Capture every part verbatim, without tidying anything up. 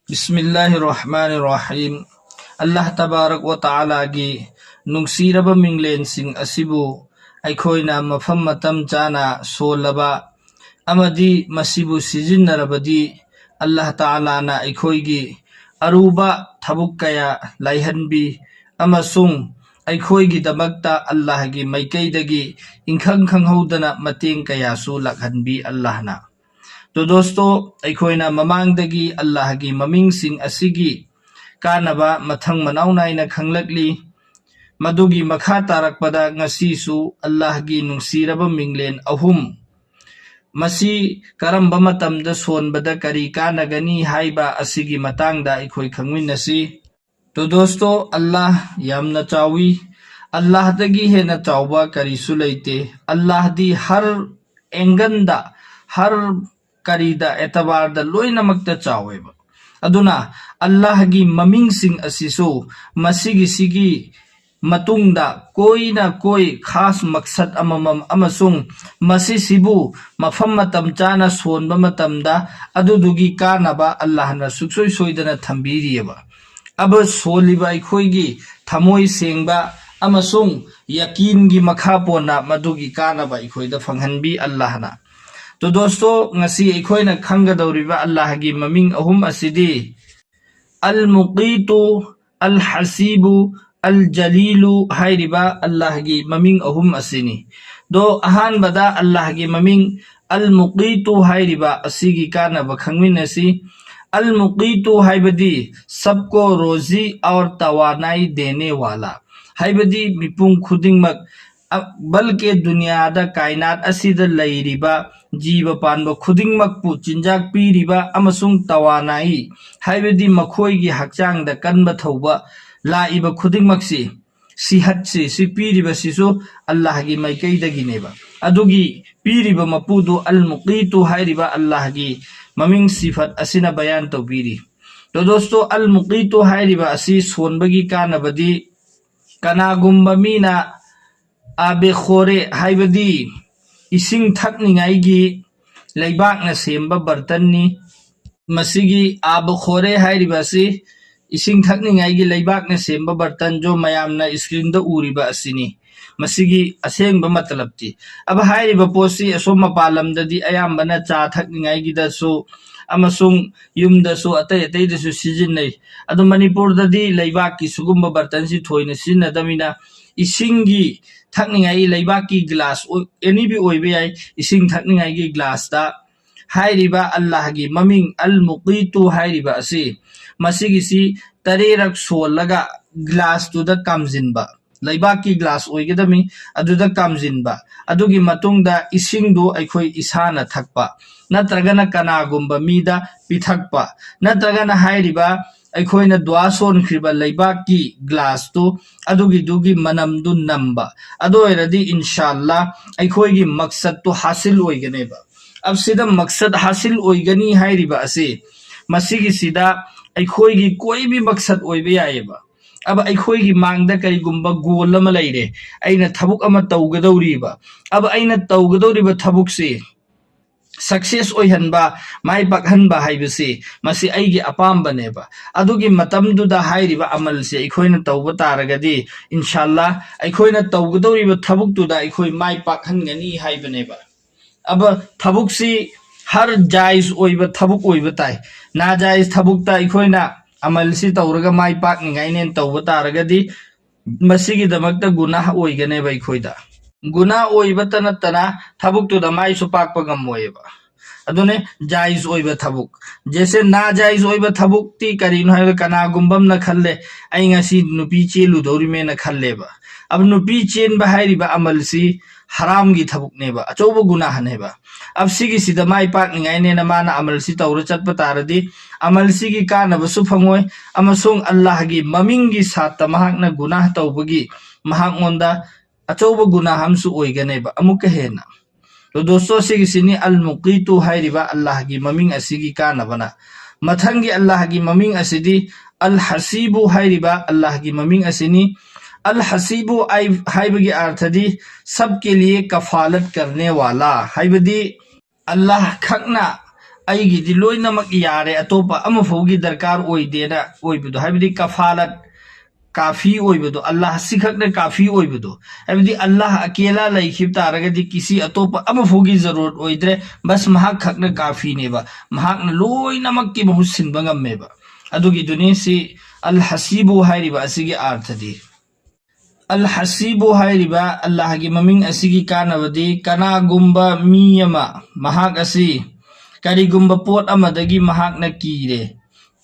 ꯕꯤꯁꯃꯤꯜꯂꯥꯍꯤꯔ ꯔꯍꯃꯥꯅꯤꯔ ꯔꯍꯤꯝ꯫ ꯑꯜꯂꯥꯍ ꯇꯕꯥꯔꯛ ꯋ ꯇꯥꯂꯥꯒꯤ ꯅꯨꯡꯁꯤꯔꯕ ꯃꯤꯡꯂꯦꯟꯁꯤꯡ ꯑꯁꯤꯕꯨ ꯑꯩꯈꯣꯏꯅ ꯃꯐꯝ ꯃꯇꯝ ꯆꯥꯅ ꯁꯣꯜꯂꯕ ꯑꯃꯗꯤ ꯃꯁꯤꯕꯨ ꯁꯤꯖꯤꯟꯅꯔꯕꯗꯤ, ꯑꯜꯂꯥꯍ ꯇꯥꯂꯥꯅ ꯑꯩꯈꯣꯏꯒꯤ ꯑꯔꯨꯕ ꯊꯕꯛ ꯀꯌꯥ ꯂꯥꯏꯍꯟꯕꯤ ꯑꯃꯁꯨꯡ ꯑꯩꯈꯣꯏꯒꯤꯗꯃꯛꯇ ꯑꯜꯂꯥꯍꯒꯤ ꯃꯥꯏꯀꯩꯗꯒꯤ ꯏꯪꯈꯪ ꯈꯪꯍꯧꯗꯅ ꯃꯇꯦꯡ ꯀꯌꯥꯁꯨ ꯂꯥꯛꯍꯟꯕꯤ ꯑꯜꯂꯥꯍꯅ꯫ ꯇꯣ ꯗꯣꯁꯇꯣ, ꯑꯩꯈꯣꯏꯅ ꯃꯃꯥꯡꯗꯒꯤ ꯑꯜꯂꯥꯍꯒꯤ ꯃꯃꯤꯡꯁꯤꯡ ꯑꯁꯤꯒꯤ ꯀꯥꯟꯅꯕ ꯃꯊꯪ ꯃꯅꯥꯎ ꯅꯥꯏꯅ ꯈꯪꯂꯛꯂꯤ꯫ ꯃꯗꯨꯒꯤ ꯃꯈꯥ ꯇꯥꯔꯛꯄꯗ ꯉꯁꯤꯁꯨ ꯑꯜꯂꯥꯍꯒꯤ ꯅꯨꯡꯁꯤꯔꯕ ꯃꯤꯡꯂꯦꯟ ꯑꯍꯨꯝ, ꯃꯁꯤ ꯀꯔꯝꯕ ꯃꯇꯝꯗ ꯁꯣꯟꯕꯗ ꯀꯔꯤ ꯀꯥꯟꯅꯒꯅꯤ ꯍꯥꯏꯕ ꯑꯁꯤꯒꯤ ꯃꯇꯥꯡꯗ ꯑꯩꯈꯣꯏ ꯈꯪꯃꯤꯟꯅꯁꯤ꯫ ꯇꯣ ꯗꯣꯁꯇꯣ, ꯑꯜꯂꯥꯍ ꯌꯥꯝꯅ ꯆꯥꯎꯏ꯫ ꯑꯜꯂꯥꯍꯗꯒꯤ ꯍꯦꯟꯅ ꯆꯥꯎꯕ ꯀꯔꯤꯁꯨ ꯂꯩꯇꯦ꯫ ꯑꯜꯂꯥꯍꯗꯤ ꯍꯔ ꯑꯦꯡꯒꯟꯗ, ꯍꯔ ꯀꯔꯤꯗ, ꯑꯦꯇꯕꯥꯔꯗ ꯂꯣꯏꯅꯃꯛꯇ ꯆꯥꯎꯋꯦꯕ꯫ ꯑꯗꯨꯅ ꯑꯜꯂꯥꯍꯒꯤ ꯃꯃꯤꯡꯁꯤꯡ ꯑꯁꯤꯁꯨ ꯃꯁꯤꯒꯤꯁꯤꯒꯤ ꯃꯇꯨꯡꯗ ꯀꯣꯏꯅ ꯀꯣꯏ ꯈꯥꯁ ꯃꯛꯁꯠ ꯑꯃꯃꯝ ꯑꯃꯁꯨꯡ ꯃꯁꯤꯁꯤꯕꯨ ꯃꯐꯝ ꯃꯇꯝ ꯆꯥꯅ ꯁꯣꯟꯕ ꯃꯇꯝꯗ ꯑꯗꯨꯗꯨꯒꯤ ꯀꯥꯟꯅꯕ ꯑꯜꯂꯥꯍꯅ ꯁꯨꯡꯁꯣꯏ ꯁꯣꯏꯗꯅ ꯊꯝꯕꯤꯔꯤꯑꯕ꯫ ꯑꯕ ꯁꯣꯜꯂꯤꯕ ꯑꯩꯈꯣꯏꯒꯤ ꯊꯃꯣꯏ ꯁꯦꯡꯕ ꯑꯃꯁꯨꯡ ꯌꯀꯤꯟꯒꯤ ꯃꯈꯥ ꯄꯣꯟꯅ ꯃꯗꯨꯒꯤ ꯀꯥꯟꯅꯕ ꯑꯩꯈꯣꯏꯗ ꯐꯪꯍꯟꯕꯤ ꯑꯜꯂꯥꯍꯅ꯫ ꯇꯣ ꯗꯣꯁꯇꯣ, ꯉꯁꯤ ꯑꯩꯈꯣꯏꯅ ꯈꯪꯒꯗꯧꯔꯤꯕ ꯑꯜꯂꯥꯍꯒꯤ ꯃꯃꯤꯡ ꯑꯍꯨꯝ ꯑꯁꯤꯗꯤ ꯑꯜ ꯃꯨꯀꯤꯇꯨ, ꯑꯜ ꯍꯁꯤꯕꯨ, ꯑꯜ ꯖꯂꯤꯂꯨ ꯍꯥꯏꯔꯤꯕ ꯑꯜꯂꯥꯍꯒꯤ ꯃꯃꯤꯡ ꯑꯍꯨꯝ ꯑꯁꯤꯅꯤ꯫ ꯗꯣ ꯑꯍꯥꯟꯕꯗ ꯑꯜꯂꯥꯍꯒꯤ ꯃꯃꯤꯡ ꯑꯜ ꯃꯨꯀꯤꯇꯨ ꯍꯥꯏꯔꯤꯕ ꯑꯁꯤꯒꯤ ꯀꯥꯟꯅꯕ ꯈꯪꯃꯤꯟꯅꯁꯤ꯫ ꯑꯜ ꯃꯨꯀꯤꯇꯨ ꯍꯥꯏꯕꯗꯤ ꯁꯕꯀꯣ ꯔꯣꯖꯤ ꯑꯧꯔ ꯇꯋꯥꯅꯥꯏ ꯗꯦꯅꯦ ꯋꯥꯂꯥ, ꯍꯥꯏꯕꯗꯤ ꯃꯤꯄꯨꯝ ꯈꯨꯗꯤꯡꯃꯛ, ꯑ, ꯕꯜꯀꯦ ꯗꯨꯅꯤꯌꯥꯗ, ꯀꯥꯏꯅꯥꯠ ꯑꯁꯤꯗ ꯂꯩꯔꯤꯕ ꯖꯤꯕ ꯄꯥꯟꯕ ꯈꯨꯗꯤꯡꯃꯛꯄꯨ ꯆꯤꯟꯖꯥꯛ ꯄꯤꯔꯤꯕ ꯑꯃꯁꯨꯡ ꯇꯋꯥꯅꯥꯏ ꯍꯥꯏꯕꯗꯤ ꯃꯈꯣꯏꯒꯤ ꯍꯛꯆꯥꯡꯗ ꯀꯟꯕ ꯊꯧꯕ ꯂꯥꯛꯏꯕ ꯈꯨꯗꯤꯡꯃꯛꯁꯤ, ꯁꯤꯍꯠꯁꯤ, ꯁꯤ ꯄꯤꯔꯤꯕꯁꯤꯁꯨ ꯑꯜꯂꯥꯍꯒꯤ ꯃꯥꯏꯀꯩꯗꯒꯤꯅꯦꯕ꯫ ꯑꯗꯨꯒꯤ ꯄꯤꯔꯤꯕ ꯃꯄꯨꯗꯨ ꯑꯜ ꯃꯨꯀꯤꯇꯨ ꯍꯥꯏꯔꯤꯕ ꯑꯜꯂꯥꯍꯒꯤ ꯃꯃꯤꯡ ꯁꯤꯐꯠ ꯑꯁꯤꯅ ꯕꯌꯥꯟ ꯇꯧꯕꯤꯔꯤ꯫ ꯇꯣ ꯗꯣꯁꯇꯣ, ꯑꯜ ꯃꯨꯀꯤꯇꯨ ꯍꯥꯏꯔꯤꯕ ꯑꯁꯤ ꯁꯣꯟꯕꯒꯤ ꯀꯥꯟꯅꯕꯗꯤ ꯀꯅꯥꯒꯨꯝꯕ ꯃꯤꯅ ꯑꯥꯕꯦ ꯈꯣꯔꯦ ꯍꯥꯏꯕꯗꯤ ꯏꯁꯤꯡ ꯊꯛꯅꯤꯡꯉꯥꯏꯒꯤ ꯂꯩꯕꯥꯛꯅ ꯁꯦꯝꯕ ꯕꯔꯇꯟꯅꯤ꯫ ꯃꯁꯤꯒꯤ ꯑꯥꯕ ꯈꯣꯔꯦ ꯍꯥꯏꯔꯤꯕ ꯑꯁꯤ ꯏꯁꯤꯡ ꯊꯛꯅꯤꯡꯉꯥꯏꯒꯤ ꯂꯩꯕꯥꯛꯅ ꯁꯦꯝꯕ ꯕꯔꯇꯟ ꯖꯣ ꯃꯌꯥꯝꯅ screenꯗ ꯎꯔꯤꯕ ꯑꯁꯤꯅꯤ꯫ ꯃꯁꯤꯒꯤ ꯑꯁꯦꯡꯕ ꯃꯇꯂꯕꯇꯤ, ꯑꯕ ꯍꯥꯏꯔꯤꯕ ꯄꯣꯠꯁꯤ ꯑꯁꯣꯝ ꯃꯄꯥꯟ ꯂꯝꯗꯗꯤ ꯑꯌꯥꯝꯕꯅ ꯆꯥ ꯊꯛꯅꯤꯡꯉꯥꯏꯒꯤꯗꯁꯨ ꯑꯃꯁꯨꯡ ꯌꯨꯝꯗꯁꯨ ꯑꯇꯩ ꯑꯇꯩꯗꯁꯨ ꯁꯤꯖꯤꯟꯅꯩ꯫ ꯑꯗꯣ ꯃꯅꯤꯄꯨꯔꯗꯗꯤ ꯂꯩꯕꯥꯛꯀꯤ ꯁꯤꯒꯨꯝꯕ ꯕꯔꯇꯟꯁꯤ ꯊꯣꯏꯅ ꯁꯤꯖꯤꯟꯅꯗꯕꯅꯤꯅ ꯏꯁꯤꯡꯒꯤ ꯊꯛꯅꯤꯡꯉꯥꯏꯒꯤ ꯂꯩꯕꯥꯛꯀꯤ ꯒ꯭ꯂꯥꯁ ꯑꯣꯏ-, ꯑꯦꯅꯤꯕꯤ ꯑꯣꯏꯕ ꯌꯥꯏ, ꯏꯁꯤꯡ ꯊꯛꯅꯤꯡꯉꯥꯏꯒꯤ ꯒ꯭ꯂꯥꯁꯇ ꯍꯥꯏꯔꯤꯕ ꯑꯜꯂꯥꯍꯒꯤ ꯃꯃꯤꯡ ꯑꯜ ꯃꯨꯀꯤꯇꯨ ꯍꯥꯏꯔꯤꯕ ꯑꯁꯤ, ꯃꯁꯤꯒꯤꯁꯤ ꯇꯔꯦꯠꯔꯛ ꯁꯣꯜꯂꯒ ꯒ꯭ꯂꯥꯁꯇꯨꯗ ꯀꯥꯝꯖꯤꯟꯕ, ꯂꯩꯕꯥꯛꯀꯤ ꯒ꯭ꯂꯥꯁ ꯑꯣꯏꯒꯗꯕꯅꯤ, ꯑꯗꯨꯗ ꯀꯥꯝꯖꯤꯟꯕ꯫ ꯑꯗꯨꯒꯤ ꯃꯇꯨꯡꯗ ꯏꯁꯤꯡꯗꯨ ꯑꯩꯈꯣꯏ ꯏꯁꯥꯅ ꯊꯛꯄ, ꯅꯠꯇ꯭ꯔꯒꯅ ꯀꯅꯥꯒꯨꯝꯕ ꯃꯤꯗ ꯄꯤꯊꯛꯄ, ꯅꯠꯇ꯭ꯔꯒꯅ ꯍꯥꯏꯔꯤꯕ ꯑꯩꯈꯣꯏꯅ ꯗꯨꯋꯥ ꯁꯣꯟꯈ꯭ꯔꯤꯕ ꯂꯩꯕꯥꯛꯀꯤ ꯒ꯭ꯂꯥꯁꯇꯨ, ꯑꯗꯨꯒꯤꯗꯨꯒꯤ ꯃꯅꯝꯗꯨ ꯅꯝꯕ꯫ ꯑꯗꯨ ꯑꯣꯏꯔꯗꯤ ꯏꯟꯁꯥꯜꯂꯥ ꯑꯩꯈꯣꯏꯒꯤ ꯃꯛꯁꯠꯇꯨ ꯍꯥꯁꯤꯜ ꯑꯣꯏꯒꯅꯦꯕ꯫ ꯑꯕꯁꯤꯗ ꯃꯛꯁꯠ ꯍꯥꯁꯤꯜ ꯑꯣꯏꯒꯅꯤ ꯍꯥꯏꯔꯤꯕ ꯑꯁꯤ, ꯃꯁꯤꯒꯤꯁꯤꯗ ꯑꯩꯈꯣꯏꯒꯤ ꯀꯣꯏꯕꯤ ꯃꯛꯁꯠ ꯑꯣꯏꯕ ꯌꯥꯏꯑꯕ꯫ ꯑꯕ ꯑꯩꯈꯣꯏꯒꯤ ꯃꯥꯡꯗ ꯀꯔꯤꯒꯨꯝꯕ ꯒꯣꯜ ꯑꯃ ꯂꯩꯔꯦ, ꯑꯩꯅ ꯊꯕꯛ ꯑꯃ ꯇꯧꯒꯗꯧꯔꯤꯕ, ꯑꯕ ꯑꯩꯅ ꯇꯧꯒꯗꯧꯔꯤꯕ ꯊꯕꯛꯁꯤ success ꯑꯣꯏꯍꯟꯕ, ꯃꯥꯏ ꯄꯥꯛꯍꯟꯕ ꯍꯥꯏꯕꯁꯤ ꯃꯁꯤ ꯑꯩꯒꯤ ꯑꯄꯥꯝꯕꯅꯦꯕ꯫ ꯑꯗꯨꯒꯤ ꯃꯇꯝꯗꯨꯗ ꯍꯥꯏꯔꯤꯕ ꯑꯃꯜꯁꯦ ꯑꯩꯈꯣꯏꯅ ꯇꯧꯕ ꯇꯥꯔꯒꯗꯤ ꯏꯟꯁꯥꯜꯂꯥ ꯑꯩꯈꯣꯏꯅ ꯇꯧꯒꯗꯧꯔꯤꯕ ꯊꯕꯛꯇꯨꯗ ꯑꯩꯈꯣꯏ ꯃꯥꯏ ꯄꯥꯛꯍꯟꯒꯅꯤ ꯍꯥꯏꯕꯅꯦꯕ꯫ ꯑꯕ ꯊꯕꯛꯁꯤ ꯍꯔ ꯖꯥꯏꯖ ꯑꯣꯏꯕ ꯊꯕꯛ ꯑꯣꯏꯕ ꯇꯥꯏ꯫ ꯅꯥꯖꯥꯏꯖ ꯊꯕꯛꯇ ꯑꯩꯈꯣꯏꯅ ꯑꯃꯜꯁꯤ ꯇꯧꯔꯒ ꯃꯥꯏ ꯄꯥꯛꯅꯤꯡꯉꯥꯏꯅꯦꯅ ꯇꯧꯕ ꯇꯥꯔꯒꯗꯤ ꯃꯁꯤꯒꯤꯗꯃꯛꯇ ꯒꯨꯅꯥꯍ ꯑꯣꯏꯒꯅꯦꯕ ꯑꯩꯈꯣꯏꯗ꯫ ꯒꯨꯅꯥꯍ ꯑꯣꯏꯕꯇ ꯅꯠꯇꯅ ꯊꯕꯛꯇꯨꯗ ꯃꯥꯏꯁꯨ ꯄꯥꯛꯄ ꯉꯝꯃꯣꯏꯑꯕ꯫ ꯑꯗꯨꯅꯦ ꯖꯥꯏꯖ ꯑꯣꯏꯕ ꯊꯕꯛ꯫ ꯖꯦꯁꯦ ꯅꯥꯖꯥꯏꯖ ꯑꯣꯏꯕ ꯊꯕꯛꯇꯤ ꯀꯔꯤꯅꯣ ꯍꯥꯏꯕꯗ ꯀꯅꯥꯒꯨꯝꯕ ꯑꯃꯅ ꯈꯜꯂꯦ, "ꯑꯩ ꯉꯁꯤ ꯅꯨꯄꯤ ꯆꯦꯜꯂꯨꯗꯧꯔꯤꯃꯦꯅ" ꯈꯜꯂꯦꯕ꯫ ꯑꯕ ꯅꯨꯄꯤ ꯆꯦꯟꯕ ꯍꯥꯏꯔꯤꯕ ꯑꯃꯜꯁꯤ ꯍꯔꯥꯝꯒꯤ ꯊꯕꯛꯅꯦꯕ, ꯑꯆꯧꯕ ꯒꯨꯅꯥꯍꯅꯦꯕ꯫ ꯑꯕ ꯁꯤꯒꯤꯁꯤꯗ ꯃꯥꯏ ꯄꯥꯛꯅꯤꯡꯉꯥꯏꯅꯦꯅ ꯃꯥꯅ ꯑꯃꯜꯁꯤ ꯇꯧꯔ ꯆꯠꯄ ꯇꯥꯔꯗꯤ ꯑꯃꯜꯁꯤꯒꯤ ꯀꯥꯟꯅꯕꯁꯨ ꯐꯪꯉꯣꯏ, ꯑꯃꯁꯨꯡ ꯑꯜꯂꯥꯍꯒꯤ ꯃꯃꯤꯡꯒꯤ ꯁꯥꯠꯇ ꯃꯍꯥꯛꯅ ꯒꯨꯅꯥꯍ ꯇꯧꯕꯒꯤ ꯃꯍꯥꯛꯉꯣꯟꯗ ꯑꯆꯧꯕ ꯒꯨꯅꯥꯍ ꯑꯃꯁꯨ ꯑꯣꯏꯒꯅꯦꯕ ꯑꯃꯨꯛꯀ ꯍꯦꯟꯅ꯫ ꯑꯗꯣ ꯗꯣꯁꯇꯣ, ꯁꯤꯒꯤꯁꯤꯅꯤ ꯑꯜ ꯃꯨꯀꯤꯇꯨ ꯍꯥꯏꯔꯤꯕ ꯑꯜꯂꯥꯍꯒꯤ ꯃꯃꯤꯡ ꯑꯁꯤꯒꯤ ꯀꯥꯟꯅꯕꯅ꯫ ꯃꯊꯪꯒꯤ ꯑꯜꯂꯥꯍꯒꯤ ꯃꯃꯤꯡ ꯑꯁꯤꯗꯤ ꯑꯜ ꯍꯁꯤꯕꯨ ꯍꯥꯏꯔꯤꯕ ꯑꯜꯂꯥꯍꯒꯤ ꯃꯃꯤꯡ ꯑꯁꯤꯅꯤ꯫ ꯑꯜ ꯍꯁꯤꯕꯨ ꯍꯥꯏ-, ꯍꯥꯏꯕꯒꯤ ꯑꯥꯔꯊꯗꯤ ꯁꯕ ꯀꯦ ꯂꯤꯌꯦ ꯀꯐꯥꯂꯠ ꯀꯔꯅꯦ ꯋꯥꯂꯥ, ꯍꯥꯏꯕꯗꯤ ꯑꯜꯂꯥꯍ ꯈꯛꯅ ꯑꯩꯒꯤꯗꯤ ꯂꯣꯏꯅꯃꯛ ꯌꯥꯔꯦ, ꯑꯇꯣꯞꯄ ꯑꯃꯐꯥꯎꯒꯤ ꯗꯔꯀꯥꯔ ꯑꯣꯏꯗꯦꯅ ꯑꯣꯏꯕꯗꯣ, ꯍꯥꯏꯕꯗꯤ ꯀꯐꯥꯂꯠ ꯀꯥꯐꯤ ꯑꯣꯏꯕꯗꯣ, ꯑꯜꯂꯥꯍ ꯑꯁꯤꯈꯛꯅ ꯀꯥꯐꯤ ꯑꯣꯏꯕꯗꯣ, ꯍꯥꯏꯕꯗꯤ ꯑꯜꯂꯥꯍ ꯑꯀꯦꯂꯥ ꯂꯩꯈꯤꯕ ꯇꯥꯔꯒꯗꯤ ꯀꯤꯁꯤ ꯑꯇꯣꯞꯄ ꯑꯃꯐꯥꯎꯒꯤ ꯖꯔꯨꯔꯠ ꯑꯣꯏꯗ꯭ꯔꯦ, ꯕꯁ ꯃꯍꯥꯛ ꯈꯛꯅ ꯀꯥꯐꯤꯅꯦꯕ, ꯃꯍꯥꯛꯅ ꯂꯣꯏꯅꯃꯛꯀꯤ ꯃꯍꯨꯠ ꯁꯤꯟꯕ ꯉꯝꯃꯦꯕ꯫ ꯑꯗꯨꯒꯤꯗꯨꯅꯤ ꯁꯤ ꯑꯜ ꯍꯁꯤꯕꯨ ꯍꯥꯏꯔꯤꯕ ꯑꯁꯤꯒꯤ ꯑꯥꯔꯊꯗꯤ꯫ ꯑꯜ ꯍꯁꯤꯕꯨ ꯍꯥꯏꯔꯤꯕ ꯑꯜꯂꯥꯍꯒꯤ ꯃꯃꯤꯡ ꯑꯁꯤꯒꯤ ꯀꯥꯟꯅꯕꯗꯤ, ꯀꯅꯥꯒꯨꯝꯕ ꯃꯤ ꯑꯃ, ꯃꯍꯥꯛ ꯑꯁꯤ ꯀꯔꯤꯒꯨꯝꯕ ꯄꯣꯠ ꯑꯃꯗꯒꯤ ꯃꯍꯥꯛꯅ ꯀꯤꯔꯦ,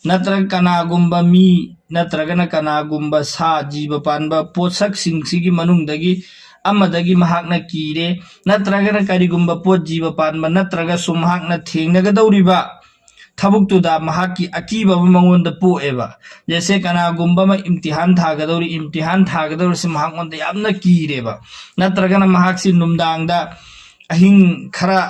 ꯅꯠꯇ꯭ꯔꯒ ꯀꯅꯥꯒꯨꯝꯕ ꯃꯤ ꯅꯠꯇ꯭ꯔꯒꯅ ꯀꯅꯥꯒꯨꯝꯕ ꯁꯥ, ꯖꯤꯕ ꯄꯥꯟꯕ ꯄꯣꯠꯁꯛꯁꯤꯡꯁꯤꯒꯤ ꯃꯅꯨꯡꯗꯒꯤ ꯑꯃꯗꯒꯤ ꯃꯍꯥꯛꯅ ꯀꯤꯔꯦ, ꯅꯠꯇ꯭ꯔꯒꯅ ꯀꯔꯤꯒꯨꯝꯕ ꯄꯣꯠ, ꯖꯤꯕ ꯄꯥꯟꯕ ꯅꯠꯇ꯭ꯔꯒꯁꯨ ꯃꯍꯥꯛꯅ ꯊꯦꯡꯅꯒꯗꯧꯔꯤꯕ ꯊꯕꯛꯇꯨꯗ ꯃꯍꯥꯛꯀꯤ ꯑꯀꯤꯕ ꯑꯃ ꯃꯉꯣꯟꯗ ꯄꯣꯛꯑꯦꯕ꯫ ꯖꯦꯁꯦ ꯀꯅꯥꯒꯨꯝꯕ ꯑꯃ ꯏꯝꯇꯤꯍꯥꯟ ꯊꯥꯒꯗꯧꯔꯤ, ꯏꯝꯇꯤꯍꯥꯟ ꯊꯥꯒꯗꯧꯔꯤꯁꯤ ꯃꯍꯥꯛꯉꯣꯟꯗ ꯌꯥꯝꯅ ꯀꯤꯔꯦꯕ, ꯅꯠꯇ꯭ꯔꯒꯅ ꯃꯍꯥꯛꯁꯤ ꯅꯨꯡꯗꯥꯡꯗ ꯑꯍꯤꯡ ꯈꯔ,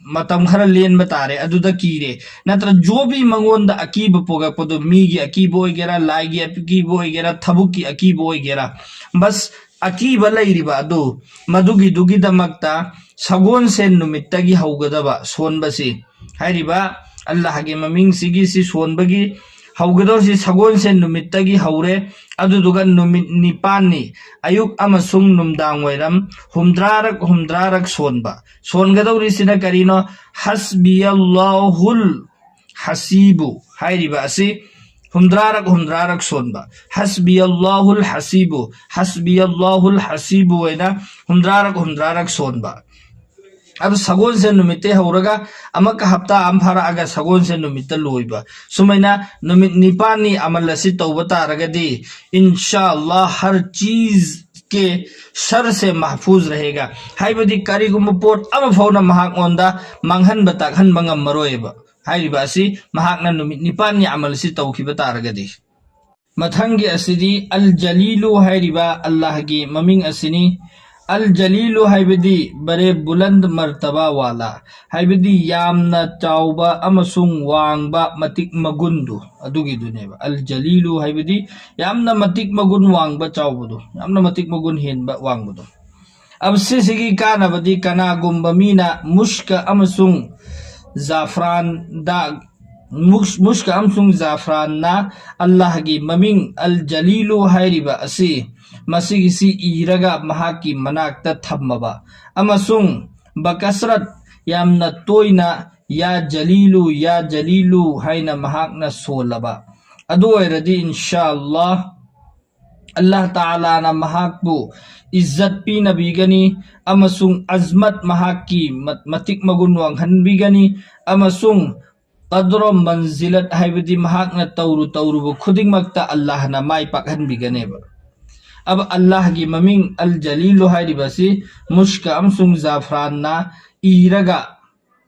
ꯃꯇꯝ ꯈꯔ ꯂꯦꯟꯕ ꯇꯥꯔꯦ, ꯑꯗꯨꯗ ꯀꯤꯔꯦ, ꯅꯠꯇ꯭ꯔ ꯖꯣꯕꯤ ꯃꯉꯣꯟꯗ ꯑꯀꯤꯕ ꯄꯣꯛꯂꯛꯄꯗꯣ, ꯃꯤꯒꯤ ꯑꯀꯤꯕ ꯑꯣꯏꯒꯦꯔꯥ, ꯂꯥꯏꯒꯤ ꯑꯀꯤꯕ ꯑꯣꯏꯒꯦꯔꯥ, ꯊꯕꯛꯀꯤ ꯑꯀꯤꯕ ꯑꯣꯏꯒꯦꯔꯥ, ꯕꯁ ꯑꯀꯤꯕ ꯂꯩꯔꯤꯕ ꯑꯗꯨ, ꯃꯗꯨꯒꯤꯗꯨꯒꯤꯗꯃꯛꯇ ꯁꯒꯣꯜꯁꯦꯟ ꯅꯨꯃꯤꯠꯇꯒꯤ ꯍꯧꯒꯗꯕ ꯁꯣꯟꯕꯁꯤ, ꯍꯥꯏꯔꯤꯕ ꯑꯜꯂꯥꯍꯒꯤ ꯃꯃꯤꯡꯁꯤꯒꯤ ꯁꯤ ꯁꯣꯟꯕꯒꯤ ꯍꯧꯒꯗꯧꯔꯤꯁꯤ ꯁꯒꯣꯜꯁꯦꯟ ꯅꯨꯃꯤꯠꯇꯒꯤ ꯍꯧꯔꯦ꯫ ꯑꯗꯨꯗꯨꯒ ꯅꯨꯃꯤꯠ ꯅꯤꯄꯥꯟꯅꯤ, ꯑꯌꯨꯛ ꯑꯃꯁꯨꯡ ꯅꯨꯡꯗꯥꯡ ꯋꯥꯏꯔꯝ ꯍꯨꯝꯗ꯭ꯔꯥꯔꯛ ꯍꯨꯝꯗ꯭ꯥꯔꯛ ꯁꯣꯟꯕ꯫ ꯁꯣꯟꯒꯗꯧꯔꯤꯁꯤꯅ ꯀꯔꯤꯅꯣ? ꯍꯁꯕꯤ ꯑꯜꯂꯥꯍꯨꯜ ꯍꯁꯤꯕꯨ ꯍꯥꯏꯔꯤꯕ ꯑꯁꯤ ꯍꯨꯝꯗ꯭ꯔꯥꯔꯛ ꯍꯨꯝꯗ꯭ꯔꯥꯔꯛ ꯁꯣꯟꯕ꯫ ꯍꯁꯕꯤ ꯑꯜꯂꯥꯍꯨꯜ ꯍꯁꯤꯕꯨ, ꯍꯁꯕꯤ ꯑꯜꯂꯥꯍꯨꯜ ꯍꯁꯤꯕꯨ ꯑꯣꯏꯅ ꯍꯨꯝꯗ꯭ꯔꯥꯔꯛ ꯍꯨꯝꯗ꯭ꯔꯥꯔꯛ ꯁꯣꯟꯕ꯫ ꯑꯗꯨ ꯁꯒꯣꯜꯁꯦꯟ ꯅꯨꯃꯤꯠꯇꯩ ꯍꯧꯔꯒ ꯑꯃꯨꯛꯀ ꯍꯞꯇꯥ ꯑꯃ ꯐꯥꯔꯛꯑꯒ ꯁꯒꯣꯜꯁꯦꯟ ꯅꯨꯃꯤꯠꯇ ꯂꯣꯏꯕ꯫ ꯁꯨꯃꯥꯏꯅ ꯅꯨꯃꯤꯠ ꯅꯤꯄꯥꯟꯅꯤ ꯑꯃꯜ ꯑꯁꯤ ꯇꯧꯕ ꯇꯥꯔꯒꯗꯤ, ꯏꯟꯁꯥ ꯑꯜꯂꯥꯍ ꯍꯔ ꯆꯤꯖ ꯀꯦ ꯁꯔ ꯁꯦ ꯃꯍꯐꯨꯖ ꯔꯍꯦꯒꯥ, ꯍꯥꯏꯕꯗꯤ ꯀꯔꯤꯒꯨꯝꯕ ꯄꯣꯠ ꯑꯃ ꯐꯥꯎꯅ ꯃꯍꯥꯛꯉꯣꯟꯗ ꯃꯥꯡꯍꯟꯕ ꯇꯥꯛꯍꯟꯕ ꯉꯝꯃꯔꯣꯏꯕ꯫ ꯍꯥꯏꯔꯤꯕ ꯑꯁꯤ ꯃꯍꯥꯛꯅ ꯅꯨꯃꯤꯠ ꯅꯤꯄꯥꯟꯅꯤ ꯑꯃꯜ ꯑꯁꯤ ꯇꯧꯈꯤꯕ ꯇꯥꯔꯒꯗꯤ꯫ ꯃꯊꯪꯒꯤ ꯑꯁꯤꯗꯤ ꯑꯜ ꯖꯂꯤꯂꯨ ꯍꯥꯏꯔꯤꯕ ꯑꯜꯂꯥꯍꯒꯤ ꯃꯃꯤꯡ ꯑꯁꯤꯅꯤ꯫ ꯑꯜ ꯖꯂꯤꯂꯨ ꯍꯥꯏꯕꯗꯤ ꯕꯔꯦ ꯕꯨꯂꯟꯗ ꯃꯔꯇꯕꯥ ꯋꯥꯂꯥ, ꯍꯥꯏꯕꯗꯤ ꯌꯥꯝꯅ ꯆꯥꯎꯕ ꯑꯃꯁꯨꯡ ꯋꯥꯡꯕ ꯃꯇꯤꯛ ꯃꯒꯨꯟꯗꯨ ꯑꯗꯨꯒꯤꯗꯨꯅꯦꯕ꯫ ꯑꯜ ꯖꯂꯤꯂꯨ ꯍꯥꯏꯕꯗꯤ ꯌꯥꯝꯅ ꯃꯇꯤꯛ ꯃꯒꯨꯟ ꯋꯥꯡꯕ ꯆꯥꯎꯕꯗꯣ, ꯌꯥꯝꯅ ꯃꯇꯤꯛ ꯃꯒꯨꯟ ꯍꯦꯟꯕ ꯋꯥꯡꯕꯗꯣ꯫ ꯑꯁꯤꯁꯤꯒꯤ ꯀꯥꯟꯅꯕꯗꯤ ꯀꯅꯥꯒꯨꯝꯕ ꯃꯤꯅ ꯃꯨꯁꯀ ꯑꯃꯁꯨꯡ ꯖꯥꯐ꯭ꯔꯥꯟꯗ, ꯃꯨꯁ-, ꯃꯨꯁꯀ ꯑꯃꯁꯨꯡ ꯖꯥꯐ꯭ꯔꯥꯟꯅ ꯑꯜꯂꯥꯍꯒꯤ ꯃꯃꯤꯡ ꯑꯜ ꯖꯂꯤꯂꯨ ꯍꯥꯏꯔꯤꯕ ꯑꯁꯤ, ꯃꯁꯤꯒꯤꯁꯤ ꯏꯔꯒ ꯃꯍꯥꯛꯀꯤ ꯃꯅꯥꯛꯇ ꯊꯝꯃꯕ, ꯑꯃꯁꯨꯡ ꯕꯀꯁꯔꯠ, ꯌꯥꯝꯅ ꯇꯣꯏꯅ ꯌꯥ ꯖꯂꯤꯂꯨ, ꯌꯥ ꯖꯂꯤꯂꯨ ꯍꯥꯏꯅ ꯃꯍꯥꯛꯅ ꯁꯣꯜꯂꯕ, ꯑꯗꯨ ꯑꯣꯏꯔꯗꯤ ꯏꯟꯁꯥ ꯑꯜꯂꯥꯍ ꯑꯜꯂꯥꯍ ꯇꯥꯂꯥꯅ ꯃꯍꯥꯛꯄꯨ ꯏꯖꯠ ꯄꯤꯅꯕꯤꯒꯅꯤ ꯑꯃꯁꯨꯡ ꯑꯖꯃꯠ, ꯃꯍꯥꯛꯀꯤ ꯃ-, ꯃꯇꯤꯛ ꯃꯒꯨꯟ ꯋꯥꯡꯍꯟꯕꯤꯒꯅꯤ, ꯑꯃꯁꯨꯡ ꯀꯗ꯭ꯔ ꯃꯟꯖꯤꯂꯠ ꯍꯥꯏꯕꯗꯤ ꯃꯍꯥꯛꯅ ꯇꯧꯔꯨ ꯇꯧꯔꯨꯕ ꯈꯨꯗꯤꯡꯃꯛꯇ ꯑꯜꯂꯥꯍꯅ ꯃꯥꯏ ꯄꯥꯛꯍꯟꯕꯤꯒꯅꯦꯕ꯫ ꯑꯕ ꯑꯜꯂꯥꯍꯒꯤ ꯃꯃꯤꯡ ꯑꯜ ꯖꯂꯤꯂꯨ ꯍꯥꯏꯔꯤꯕ ꯑꯁꯤ ꯃꯨꯁꯀ ꯑꯃꯁꯨꯡ ꯖꯥꯐ꯭ꯔꯥꯟꯅ ꯏꯔꯒ,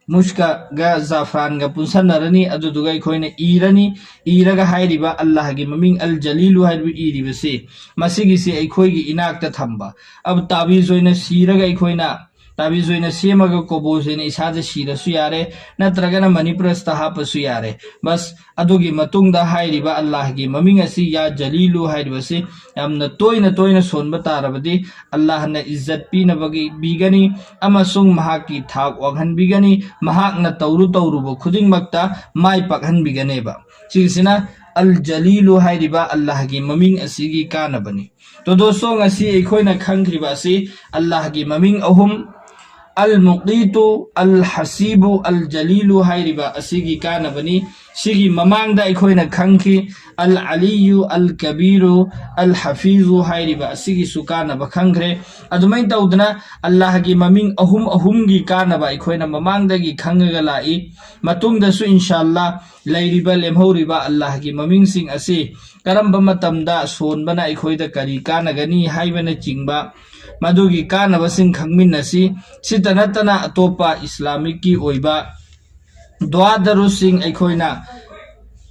ꯃꯨꯁꯀꯒ ꯖꯥꯐ꯭ꯔꯥꯟꯒ ꯄꯨꯟꯁꯟꯅꯔꯅꯤ, ꯑꯗꯨꯗꯨꯒ ꯑꯩꯈꯣꯏꯅ ꯏꯔꯅꯤ꯫ ꯏꯔꯒ ꯍꯥꯏꯔꯤꯕ ꯑꯜꯂꯥꯍꯒꯤ ꯃꯃꯤꯡ ꯑꯜ ꯖꯂꯤꯂꯨ ꯍꯥꯏꯔꯤꯕ ꯏꯔꯤꯕꯁꯤ, ꯃꯁꯤꯒꯤꯁꯤ ꯑꯩꯈꯣꯏꯒꯤ ꯏꯅꯥꯛꯇ ꯊꯝꯕ, ꯑꯕ ꯇꯥꯕꯤꯖ ꯑꯣꯏꯅ ꯁꯤꯔꯒ ꯑꯩꯈꯣꯏꯅ ꯇꯥꯕꯤꯖ ꯑꯣꯏꯅ ꯁꯦꯝꯃꯒ ꯀꯣꯕꯣꯖ ꯑꯣꯏꯅ ꯏꯁꯥꯗ ꯁꯤꯔꯁꯨ ꯌꯥꯔꯦ, ꯅꯠꯇ꯭ꯔꯒꯅ ꯃꯅꯤꯄ꯭ꯔꯁꯇ ꯍꯥꯞꯄꯁꯨ ꯌꯥꯔꯦ꯫ ꯕꯁ, ꯑꯗꯨꯒꯤ ꯃꯇꯨꯡꯗ ꯍꯥꯏꯔꯤꯕ ꯑꯜꯂꯥꯍꯒꯤ ꯃꯃꯤꯡ ꯑꯁꯤ, ꯌꯥ ꯖꯂꯤꯂꯨ ꯍꯥꯏꯔꯤꯕꯁꯤ, ꯌꯥꯝꯅ ꯇꯣꯏꯅ ꯇꯣꯏꯅ ꯁꯣꯟꯕ ꯇꯥꯔꯕꯗꯤ ꯑꯜꯂꯥꯍꯅ ꯏꯖꯠ ꯄꯤꯅꯕꯒꯤ ꯄꯤꯒꯅꯤ ꯑꯃꯁꯨꯡ ꯃꯍꯥꯛꯀꯤ ꯊꯥꯛ ꯋꯥꯡꯍꯟꯕꯤꯒꯅꯤ, ꯃꯍꯥꯛꯅ ꯇꯧꯔꯨ ꯇꯧꯔꯨꯕ ꯈꯨꯗꯤꯡꯃꯛꯇ ꯃꯥꯏ ꯄꯥꯛꯍꯟꯕꯤꯒꯅꯦꯕ꯫ ꯁꯤꯒꯤꯁꯤꯅ ꯑꯜ ꯖꯂꯤꯂꯨ ꯍꯥꯏꯔꯤꯕ ꯑꯜꯂꯥꯍꯒꯤ ꯃꯃꯤꯡ ꯑꯁꯤꯒꯤ ꯀꯥꯟꯅꯕꯅꯤ꯫ ꯇꯣ ꯗꯣꯁꯇꯣ, ꯉꯁꯤ ꯑꯩꯈꯣꯏꯅ ꯈꯪꯈ꯭ꯔꯤꯕ ꯑꯁꯤ ꯑꯜꯂꯥꯍꯒꯤ ꯃꯃꯤꯡ ꯑꯍꯨꯝ, ꯑꯜ ꯃꯨꯀꯤꯇꯨ, ꯑꯜ ꯍꯁꯤꯕꯨ, ꯑꯜ ꯖꯂꯤꯂꯨ ꯍꯥꯏꯔꯤꯕ ꯑꯁꯤꯒꯤ ꯀꯥꯟꯅꯕꯅꯤ꯫ ꯁꯤꯒꯤ ꯃꯃꯥꯡꯗ ꯑꯩꯈꯣꯏꯅ ꯈꯪꯈꯤ ꯑꯜ ꯑꯂꯤꯌꯨ, ꯑꯜ ꯀꯕꯤꯔꯨ, ꯑꯜ ꯍꯐꯤꯖꯨ ꯍꯥꯏꯔꯤꯕ ꯑꯁꯤꯒꯤꯁꯨ ꯀꯥꯟꯅꯕ ꯈꯪꯈ꯭ꯔꯦ꯫ ꯑꯗꯨꯃꯥꯏꯅ ꯇꯧꯗꯅ ꯑꯜꯂꯥꯍꯒꯤ ꯃꯃꯤꯡ ꯑꯍꯨꯝ ꯑꯍꯨꯝꯒꯤ ꯀꯥꯟꯅꯕ ꯑꯩꯈꯣꯏꯅ ꯃꯃꯥꯡꯗꯒꯤ ꯈꯪꯉꯒ ꯂꯥꯛꯏ꯫ ꯃꯇꯨꯡꯗꯁꯨ ꯏꯟꯁꯥ ꯑꯜꯂꯥꯍ ꯂꯩꯔꯤꯕ ꯂꯦꯝꯍꯧꯔꯤꯕ ꯑꯜꯂꯥꯍꯒꯤ ꯃꯃꯤꯡꯁꯤꯡ ꯑꯁꯤ ꯀꯔꯝꯕ ꯃꯇꯝꯗ ꯁꯣꯟꯕꯅ ꯑꯩꯈꯣꯏꯗ ꯀꯔꯤ ꯀꯥꯟꯅꯒꯅꯤ ꯍꯥꯏꯕꯅꯆꯤꯡꯕ, ꯃꯗꯨꯒꯤ ꯀꯥꯟꯅꯕꯁꯤꯡ ꯈꯪꯃꯤꯟꯅꯁꯤ꯫ ꯁꯤꯇ ꯅꯠꯇꯅ ꯑꯇꯣꯞꯄ ꯏꯁꯂꯥꯃꯤꯛꯀꯤ ꯑꯣꯏꯕ ꯗꯨꯋꯥ ꯗꯔꯨꯁꯁꯤꯡ, ꯑꯩꯈꯣꯏꯅ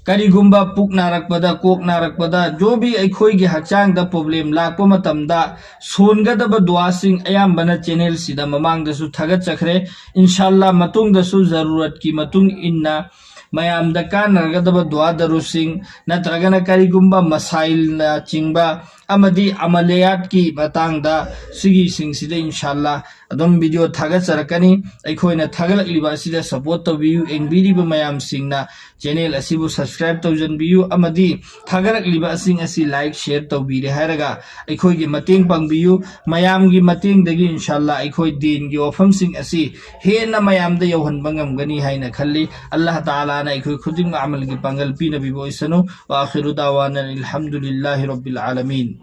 ꯀꯔꯤꯒꯨꯝꯕ ꯄꯨꯛ ꯅꯥꯔꯛꯄꯗ, ꯀꯣꯛ ꯅꯥꯔꯛꯄꯗ, ꯖꯣꯕꯤ ꯑꯩꯈꯣꯏꯒꯤ ꯍꯛꯆꯥꯡꯗ ꯄ꯭ꯔꯣꯕ꯭ꯂꯦꯝ ꯂꯥꯛꯄ ꯃꯇꯝꯗ ꯁꯣꯟꯒꯗꯕ ꯗꯨꯋꯥꯁꯤꯡ ꯑꯌꯥꯝꯕꯅ ꯆꯦꯅꯦꯜꯁꯤꯗ ꯃꯃꯥꯡꯗꯁꯨ ꯊꯥꯒꯠꯆꯈ꯭ꯔꯦ꯫ ꯏꯟꯁꯥ ꯑꯜꯂꯥꯍ ꯃꯇꯨꯡꯗꯁꯨ ꯖꯔꯨꯔꯠꯀꯤ ꯃꯇꯨꯡ ꯏꯟꯅ ꯃꯌꯥꯝꯗ ꯀꯥꯟꯅꯔꯒꯗꯕ ꯗꯨꯋꯥ ꯗꯔꯨꯁꯁꯤꯡ, ꯅꯠꯇ꯭ꯔꯒꯅ ꯀꯔꯤꯒꯨꯝꯕ ꯃꯁꯥꯏꯜꯅꯆꯤꯡꯕ ꯑꯃꯗꯤ ꯑꯃꯂꯤꯌꯥꯠꯀꯤ ꯃꯇꯥꯡꯗ, ꯁꯤꯒꯤꯁꯤꯡꯁꯤꯗ ꯏꯟꯁꯥꯜꯂꯥ ꯑꯗꯨꯝ ꯚꯤꯗꯤꯑꯣ ꯊꯥꯒꯠꯆꯔꯛꯀꯅꯤ꯫ ꯑꯩꯈꯣꯏꯅ ꯊꯥꯒꯠꯂꯛꯂꯤꯕ ꯑꯁꯤꯗ ꯁꯄꯣꯔꯠ ꯇꯧꯕꯤꯌꯨ꯫ ꯌꯦꯡꯕꯤꯔꯤꯕ ꯃꯌꯥꯝꯁꯤꯡꯅ ꯆꯦꯅꯦꯜ ꯑꯁꯤꯕꯨ ꯁꯕꯁꯀ꯭ꯔꯥꯏꯕ ꯇꯧꯖꯟꯕꯤꯌꯨ ꯑꯃꯗꯤ ꯊꯥꯒꯠꯂꯛꯂꯤꯕ ꯑꯁꯤꯡ ꯑꯁꯤ ꯂꯥꯏꯛ, ꯁꯤꯌꯔ ꯇꯧꯕꯤꯔꯦ ꯍꯥꯏꯔꯒ ꯑꯩꯈꯣꯏꯒꯤ ꯃꯇꯦꯡ ꯄꯥꯡꯕꯤꯌꯨ꯫ ꯃꯌꯥꯝꯒꯤ ꯃꯇꯦꯡꯗꯒꯤ ꯏꯟꯁꯥꯜꯂꯥ ꯑꯩꯈꯣꯏ ꯗꯤꯟꯒꯤ ꯋꯥꯐꯝꯁꯤꯡ ꯑꯁꯤ ꯍꯦꯟꯅ ꯃꯌꯥꯝꯗ ꯌꯧꯍꯟꯕ ꯉꯝꯒꯅꯤ ꯍꯥꯏꯅ ꯈꯜꯂꯤ꯫ ꯑꯜꯂꯥꯍ ꯇꯥꯂꯥꯅ ꯑꯩꯈꯣꯏ ꯈꯨꯗꯤꯡꯃꯛ ꯑꯃꯜꯒꯤ ꯄꯥꯡꯒꯜ ꯄꯤꯅꯕꯤꯕ ꯑꯣꯏꯁꯅꯨ꯫ ꯋꯥ ꯑꯥꯈꯤꯔꯨ ꯗꯥꯋꯥꯅ ꯑꯜꯍꯝꯗꯨꯂꯤꯜꯂꯥꯍꯤ ꯔꯕꯤꯜ ꯑꯥꯂꯃꯤꯟ꯫